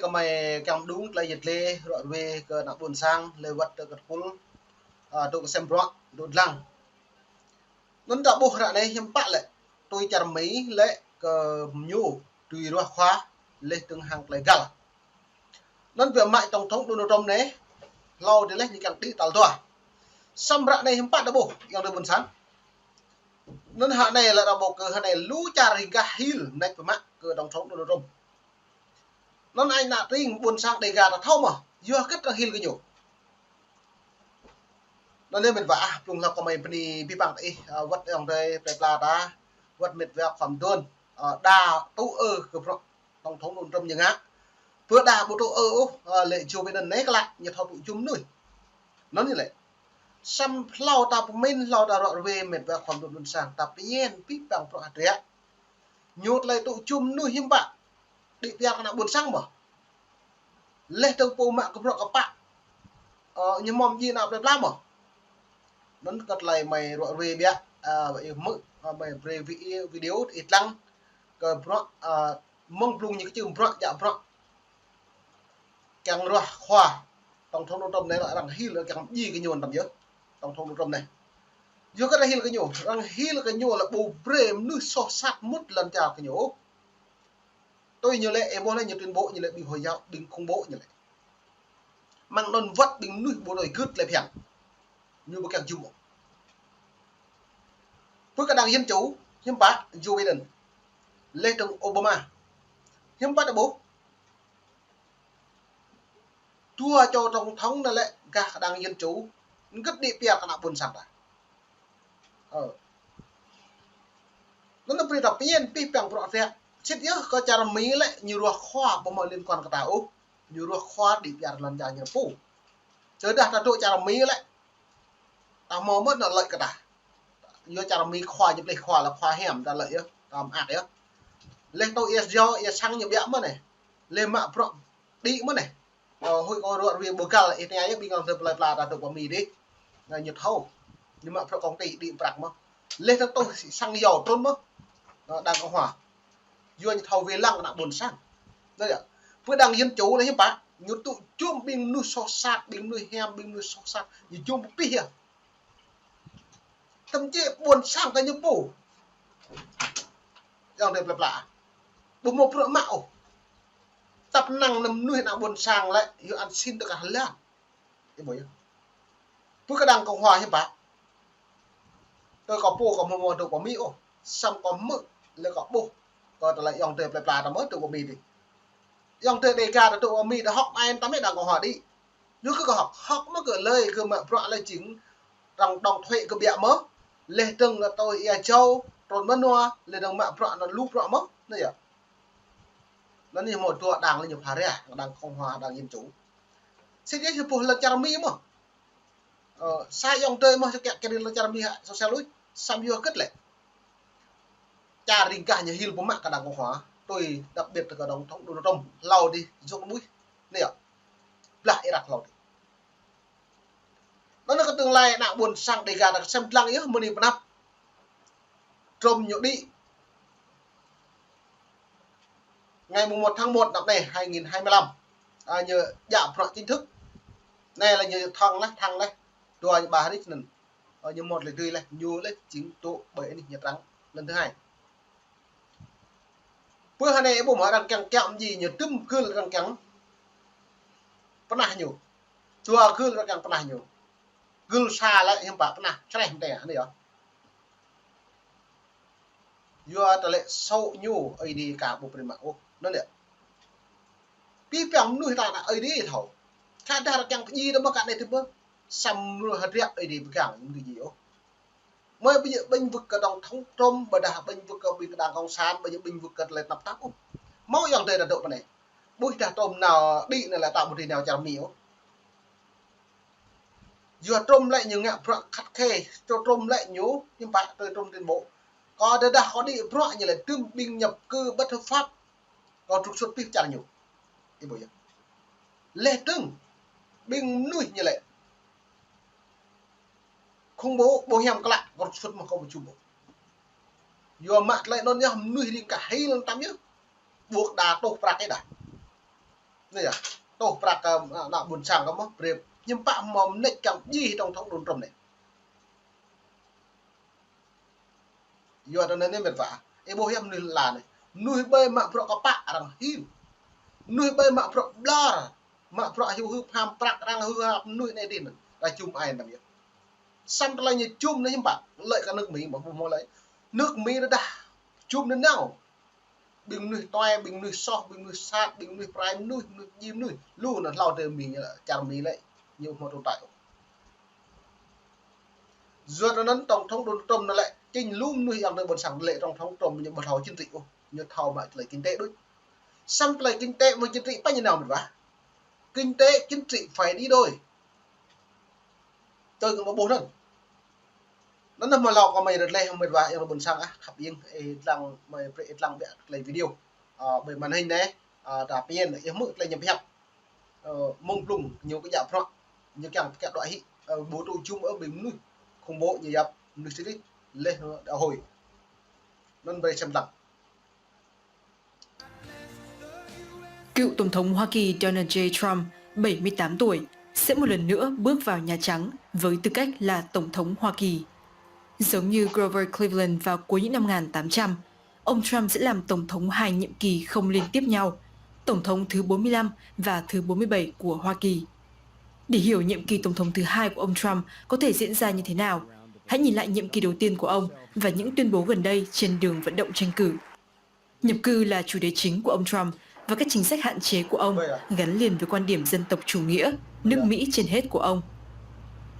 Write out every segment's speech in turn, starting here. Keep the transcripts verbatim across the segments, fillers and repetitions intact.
Kơmơi kiăng mđung tơlơi yet lĕ ră ruai kơ ană ƀôn sang, lĕ wăt tơ kơtpul, a, tŭ kơsem bruă, tŭ dlăng. Anŭn ta ƀuh ră anai hiư̆m pă lĕ, tui čar Mi lĕ kơ ñu tui ruah khua, lĕ tơ̆ng hăng tơlơi găl. Anŭn biă mă tổng thống Donald Trump anai, hlâo dih lĕ ñu kiăng đĭ tal dua. Samơ̆ ră anai hiư̆m pă ta ƀuh, ayŏng adơi ƀôn sang. Anŭn hă anai lĕ ta ƀuh kơ hă anai lu čar riêng gah hil nač biă mă kơ tổng thống Donald Trump. Anŭn ai ană tring ƀôn sang Dêga ta thâo mơ̆, yua hơget arăng hil kơ ñu. Anŭn anai mĕt wa ah, blung hlâo kơmơi bơni abih bang ih, a, wăt ayŏng adơi plơi pla ta, wăt mĕt wa khua mơdôn, a, đa tŭ ư kơ bruă tổng thống Donald Trump ñu ngă. Pơ đa ƀu tŭ ư ôh, a, lĕ Joe Biden anai klă, ñu thâo tŭ jum mơnuih. Anŭn ñu lĕ. Samơ̆ hlâo ta pơmĭn, hlâo ta ră ruai mĕt wa khua mơdôn ƀôn sang, ta pơñen abih bang bruă hơdră. Ñu tơlơi tŭ jum mơnuih hiư̆m pă. Đĭ piar kơ ană ƀôn sang mơ̆. Lĕ tơ̆ng pô mă kơ bruă kơpă. Ơ, ñu mơ̆m djai ană plơi pla mơ̆. Anŭn kơ tơlơi mơi ră ruai biă, a, ih hmư̆, a, mơi brơi vi-, video ih lăng kơ bruă, a, mơ̆ng blung ñu kơčưm bruă, djă bruă. Kiăng ruah khua. Tổng thống Donald Trump anai lĕ arăng hil kiăng djai kơ ñu tăm yơh. Tổng thống Donald Trump anai. Yua kơ arăng hil kơ ñu, arăng hil kơ ñu lĕ ƀu brơi mơnuih soh sat mŭt lŏn čar kơ ñu. Tui ñu lĕ, ih ƀuh lĕ ñu tuyên bố ñu lĕ ƀing Hồi giáo, ƀing khủng bố ñu lĕ. Mơ̆ng anŭn wăt ƀing mơnuih ƀu đuaĭ gưt lĕ phiăn. Ñu ƀu kiăng jum ôh. Pơ kơ đảng Dân Chủ, hiư̆m pă Joe Biden. Lĕ tơ̆ng Obama. Hiư̆m pă ta ƀuh. Dua čô tổng thống anai lĕ gah kơ đảng Dân Chủ, hơget đĭ piar kơ ană ƀôn sang ta. Ơ. Anŭn ta brơi ta pơñen abih bang bruă tĕk. Sĭt yơh kơ čar Mi lĕ ñu ruah khua ƀu mơ̆ liên quan kơ ta ôh. Ñu ruah khua đĭ piar lŏn čar ñu pô. Tơdah ta dŏ čar Mi lĕ. Ta hmâo mơ̆n anŏ lợi kơ ta. Yua čar Mi khua ñu plih khua lĕ khua hiam ta lợi yơh, ta mơak yơh. Lĕ tui ia jâo, ia sang ñu biă mơ̆n anai. Lĕ mă bruă đĭ mơ̆n anai. Ơ, huĭ kơ ră ruai ƀu găl, ih tơña yơh ƀing ayŏng adơi plơi pla ta dŏ pơ Mi dih. Anai ñu thâo. Ñu mă bruă công ty đĭ prăk mơ̆. Lĕ tơ̆ng tui sang dầu trŭn mơ̆. Ơ, đảng Cộng hòa. Yua ñu thâo wai lăng ană ƀôn sang. Anai yơh. Pơ đảng Dân Chủ anai hiư̆m pă. Ñu tŭ jum ƀing mơnuih soh sat, ƀing mơnuih hiam, ƀing mơnuih soh sat. Ñu jum pơpih yơh. Tơm jĕ ƀôn sang kơ ñu pô. Ayŏng adơi plơi pla. Ƀu hmâo bruă mă ôh. Tăp năng anăm mơnuih ană ƀôn sang lĕ, yua ăn xin tơ kah lan. Ih ƀuh yơh. Pơ kơ đảng Cộng hòa hiư̆m pă. Tơ kâo pô kâo hmâo hmâo dŏ pơ Mi ôh. Samơ̆ kâo hmư̆, lĕ kâo ƀuh. Kơ tơlơi ayŏng adơi plơi pla ta mơ̆ dŏ pơ Mi dih. Ayŏng adơi Dêga ta dŏ pơ Mi ta hŏk ai tăm đảng Cộng hòa đĭ. Yua kơ kơ hŏk, hŏk mơ̆ kơ lơi kơ mă bruă lĕ jing arăng đóng thuế kơ biă mơ̆, lĕ tơ̆ng tui ia jâo, trŭn mơ̆n nua, lĕ tơ̆ng mă bruă anŭn lu bruă mơ̆, anai yơh. Anŭn ñu hmâo dua đảng lĕ ñu pha rai, đảng Cộng hòa, đảng Dân Chủ. Sĭt yơh ñu ƀuh lŏn čar Mi mơ̆. Ơ, sa ayŏng adơi mơ̆ čơkă kơ lŏn čar Mi hă, sosialis, samơ̆ yua hơget lĕ. Čar riêng gah ñu hil ƀu mă kơ đảng Cộng hòa, tui đặc biệt kơ tổng thống Donald Trump, hlâo dih jŏk mơnuih, anai yơh. Blah Irak hlâo dih. Anŭn kơ tương lai ană ƀôn sang Dêga ta kơsem lăng yơh mơ̆ng anai pơ anăp. Trump ñu đĭ. Ngày mùng một tháng một năm nay, hai nghìn hai mươi lăm. A, ñu djă bruă chính thức. Anai lĕ ñu thăng laih, thăng laih. Dua ñu ba hari anŭn. A, ñu một lĕ dưi laih, ñu lĕ chính tŭ ƀơi anih ñu trăng lần thứ hai. Pơ hơnai ƀu mơ̆ arăng kiăng kiăng mơ̆ djai ñu tŭm gưl arăng kiăng pơnah ñu. Dua gưl arăng kiăng pơnah ñu. Gưl sa lĕ hiư̆m pă pơnah čreh mơ̆n tĕ, anai yơh. Yua tơlơi sô̆ ñu Ơi Adai ka ƀu brơi mă ôh. Anŭn yơh. Abih bang mơnuih ta ană Ơi Adai thâo. Kơ dah arăng kiăng pơdjai ta mơ̆ kơ anai tơpă. Samơ̆ mơnuih hơdră Ơi Adai pơgang, ñu ƀu djai ôh. Mơi ƀing ñu ƀing wơ̆t kơ tổng thống Trump, ƀôdah ƀing wơ̆t kơ ƀing đảng cộng sản, ƀing ñu ƀing wơ̆t kơ tơlơi tơnap tap ôh. Hmâo ayŏng adơi ta dŏ pơ anai. Ƀuh dah Trump nao đĭ anai lĕ ta ƀu dưi nao čar Mi ôh. Yua Trump lĕ ñu ngă bruă khắt khe, Trump lĕ ñu, hiư̆m pă tui Trump tuyên bố. Kâo tơdah kâo đĭ bruă ñu lĕ tŭm ƀing nhập cư bất hợp pháp. Kâo trục xuất pih čar ñu. Ih ƀuh yơh. Lĕ tơ̆ng ƀing mơnuih ñu lĕ khủng bố ƀu hiam klă, kâo trục xuất mơ̆ kâo ƀu čum ôh. Yua mă tơlơi anŭn yơh mơnuih riêng gah hil tăm yơh. Ƀuh đa tŏh prăk ih đa. Anai yơh, tuh prăk kơ, a, ană ƀôn sang kơ mơ̆, brơi hiư̆m pă mơ̆ mơneč kiăng djai tổng thống Donald Trump anai. Yua anŭn anai mĕt wa. Ih ƀuh yơh mơnuih lăn anai. Mơnuih ƀai mă bruă kơpă arăng hil. Mơnuih ƀai mă bruă ƀlŏr. Mă bruă hyu hưp ham prăk arăng hưp ham mơnuih anai adih anŭn. Đa jum ai anăm yơh. Samơ̆ tơlơi ñu jum anai hiư̆m pă. Lĕ kơ nước Mỹ mơ̆ ƀu hmâo lĕ. Nước Mỹ rơđah jum anai nao. Ƀing mơnuih tuai, ƀing mơnuih soh, ƀing mơnuih sat, ƀing mơnuih prai mơnuih, mơnuih djai mơnuih. Lu anŭn hlâo tơ Mi, čar Mi lĕ, ñu ƀu hmâo tồn tại ôh. Yua anŭn tổng thống Donald Trump anŭn lĕ, čing lu mơnuih yang tơ ƀôn sang lĕ tổng thống Trump ñu ƀu thâo chính trị ôh, ñu thâo mă tơlơi kinh tế đôč. Samơ̆ tơlơi kinh tế mă chính trị pă ñu nao mĕt wa. Kinh tế, chính trị phải đi đôi. Tui kơ mă ƀuh anŭn. Anŭn anai mơ̆ hlâo kơ mơi rơleh mĕt wa yang tơ ƀôn sang ah, khăp iêng, ih lăng mơi brơi ih lăng biă tơlơi video. A, ƀơi màn hình anai, a, ta pơmĭn, ih hmư̆ tơlơi ñu pơhiăp. Ơ, mơ̆ng blung ñu kơ djă prăk, ñu kiăng pơkă đuaĭ hĭ, ơ, ƀu tŭ jum ơ ƀing mơnuih khủng bố ñu yap mơnuih siri, leh anŭn đạo hồi. Anŭn brơi sem lăng. Cựu Tổng thống Hoa Kỳ Donald J. Trump, bảy mươi tám tuổi, sẽ một lần nữa bước vào Nhà Trắng với tư cách là Tổng thống Hoa Kỳ. Giống như Grover Cleveland vào cuối những năm một ngàn tám trăm, ông Trump sẽ làm Tổng thống hai nhiệm kỳ không liên tiếp nhau, Tổng thống thứ bốn mươi lăm và thứ bốn mươi bảy của Hoa Kỳ. Để hiểu nhiệm kỳ Tổng thống thứ hai của ông Trump có thể diễn ra như thế nào, hãy nhìn lại nhiệm kỳ đầu tiên của ông và những tuyên bố gần đây trên đường vận động tranh cử. Nhập cư là chủ đề chính của ông Trump và các chính sách hạn chế của ông gắn liền với quan điểm dân tộc chủ nghĩa, nước Mỹ trên hết của ông.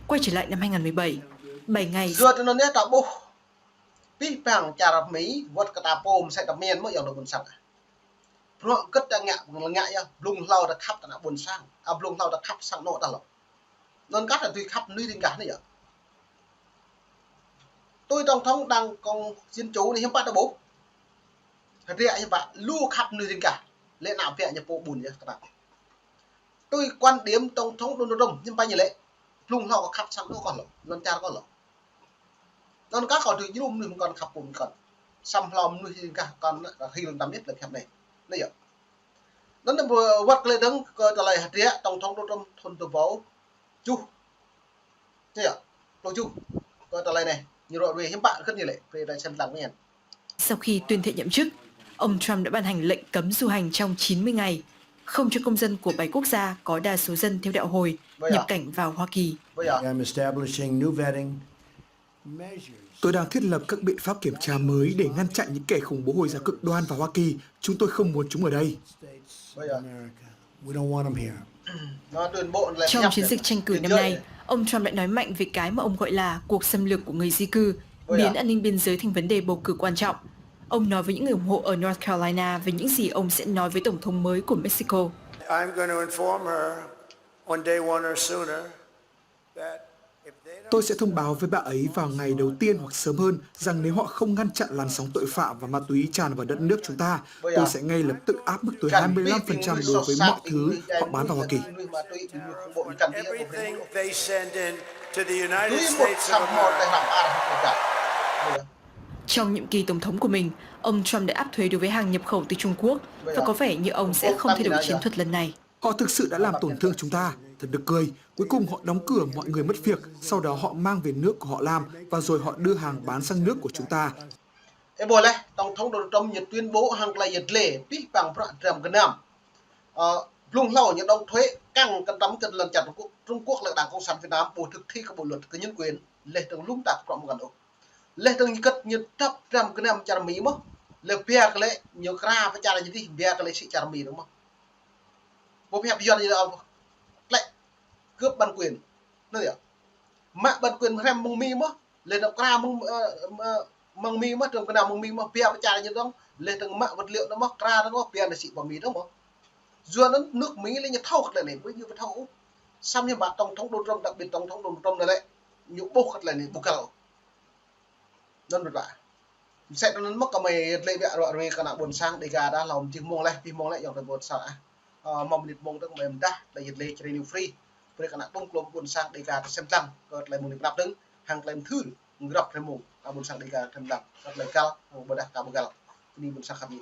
Quay trở lại năm hai ngàn mười bảy, bảy ngày Yua anŭn anai ta ƀuh. Pih pang čar Mi, wơ̆t kơ ta pô mơsĕ ta mĭn mơ̆ yang tơ ƀôn sang ah. Bruă kơ ta ngă, ngă yơh, blung hlâo ta khăp ta ană ƀôn sang, a blung hlâo ta khăp sang anŏ ta lŏ. Anŭn kah ta dưi khăp mơnuih riêng gah anai yơh. Tui tổng thống Đảng Cộng Dân Chủ anai hiư̆m pă ta ƀuh. Hơdră hiư̆m pă, lu khăp mơnuih riêng gah. Lĕ ană biă ñu pô ƀun yơh kơ ta. Tui quan điểm tổng thống Donald Trump hiư̆m pă ñu lĕ. Blung hlâo kơ khăp sang anŏ kơ lŏ, lŏn čar kơ lŏ. Anŭn kah kơ dưi jrum mơnuih mơkŏn khăp pô mơkŏn. Samơ̆ hlâo mơnuih riêng gah kŏn anŭn kơ hil tam yơh lĕ khăp anai. Anai yơh. Anŭn anai wơ̆t kơ lĕ dơ̆ng kơ tơlơi hơdră tổng thống Donald Trump thŭn dua rơbâo tơjuh. Anai yơh, dua rơbâo tơjuh. Kơ tơlơi anai, ñu rŏ ruai hiư̆m pă kơ ñu lĕ, brơi ta sem lăng mơ̆n. Sau khi tuyên thệ nhậm chức, ông Trump đã ban hành lệnh cấm du hành trong chín mươi ngày, không cho công dân của bảy quốc gia có đa số dân theo đạo Hồi nhập cảnh vào Hoa Kỳ. I'm establishing new vetting measures. Tôi đang thiết lập các biện pháp kiểm tra mới để ngăn chặn những kẻ khủng bố Hồi giáo cực đoan vào Hoa Kỳ. Chúng tôi không muốn chúng ở đây. We don't want them here. Trong chiến dịch tranh cử năm nay, ông Trump đã nói mạnh về cái mà ông gọi là cuộc xâm lược của người di cư, biến an ninh biên giới thành vấn đề bầu cử quan trọng. Ông nói với những người ủng hộ ở North Carolina về những gì ông sẽ nói với tổng thống mới của Mexico. I'm going to inform her on day one or sooner that if they don't Tôi sẽ thông báo với bà ấy vào ngày đầu tiên hoặc sớm hơn rằng nếu họ không ngăn chặn làn sóng tội phạm và ma túy tràn vào đất nước chúng ta, tôi sẽ ngay lập tức áp mức thuế hai mươi lăm phần trăm đối với mọi thứ họ bán vào Hoa Kỳ. Everything they send in to the United States of America. Trong nhiệm kỳ tổng thống của mình, ông Trump đã áp thuế đối với hàng nhập khẩu từ Trung Quốc và có vẻ như ông sẽ không thay đổi chiến thuật lần này. Họ thực sự đã làm tổn thương chúng ta. Thật nực cười. Cuối cùng họ đóng cửa mọi người mất việc, sau đó họ mang về nước của họ làm và rồi họ đưa hàng bán sang nước của chúng ta. Ih ƀuh lĕ, tổng thống Donald Trump ñu tuyên bố hăng tơlơi yơh lĕ, pih pang bruă dram gơnam. Ơ, blung hlâo ñu đóng thuế, kăng kơ tăm kơ lŏn čar Trung Quốc, Trung Quốc lĕ Đảng Cộng sản Việt Nam ƀu thực thi kơ bộ luật kơ nhân quyền, leh dơ̆ng lŭm ta kơ bruă mơkŏn ôh. Leh dơ̆ng ñu kơt ñu dăp dram gơnam čar Mi mơ̆. Leh biă kơ lĕ ñu kra pơ čar ñu dih, biă kơ lĕ sĭ čar Mi dơ̆ng mơ̆. Ƀu pơhiăp Yuan ñu lĕ tlĕ cướp bản quyền. Anŭn yơh. Mă bản quyền hrăm mơ̆ng Mi mơ̆. Leh dơ̆ng kra mơ̆ng, ơ, mơ̆ng Mi mơ̆, dram gơnam mơ̆ng Mi mơ̆, biă pơ čar ñu dơ̆ng. Leh dơ̆ng mă vật liệu anŭn mơ̆, kra anŭn mơ̆, biă anŭn sĭ pơ Mi dơ̆ng mơ̆. Yua anŭn nước Mi lĕ ñu thâo kơ tơlơi anai, ƀu ñu ƀu thâo ôh. Samơ̆ hiư̆m pă tổng thống Donald Trump, đặc biệt tổng thống Donald Trump anai lĕ, ñu ƀuh kơ tơlơi anai ƀu găl ôh. Anŭn ƀu ƀă. Mơsĕ anŭn mơ̆ kơ mơi yơh lĕ biă rŏ ruai kơ ană ƀôn sang Dega ta hlâo mơjih mông leh, pih mông leh, yŏng tơ ƀôn sang ah. Ơ, mơ̆ng mơnit mông tơ kơ mơi mơdah, tơlơi yơh lĕ Channel New Free. Brơi kơ ană tŭm klôm ƀôn sang Dega ta sem lăng, kơ tơlơi mơ̆ng anai pơnăp dơ̆ng, hăng tơlơi mơthưr, grăp tơlơi mơ̆ng, ană ƀôn sang Dega sem lăng, kơ tơlơi găl, hăng ƀôdah ka ƀu găl. Bơni ƀôn sang khăp ñu.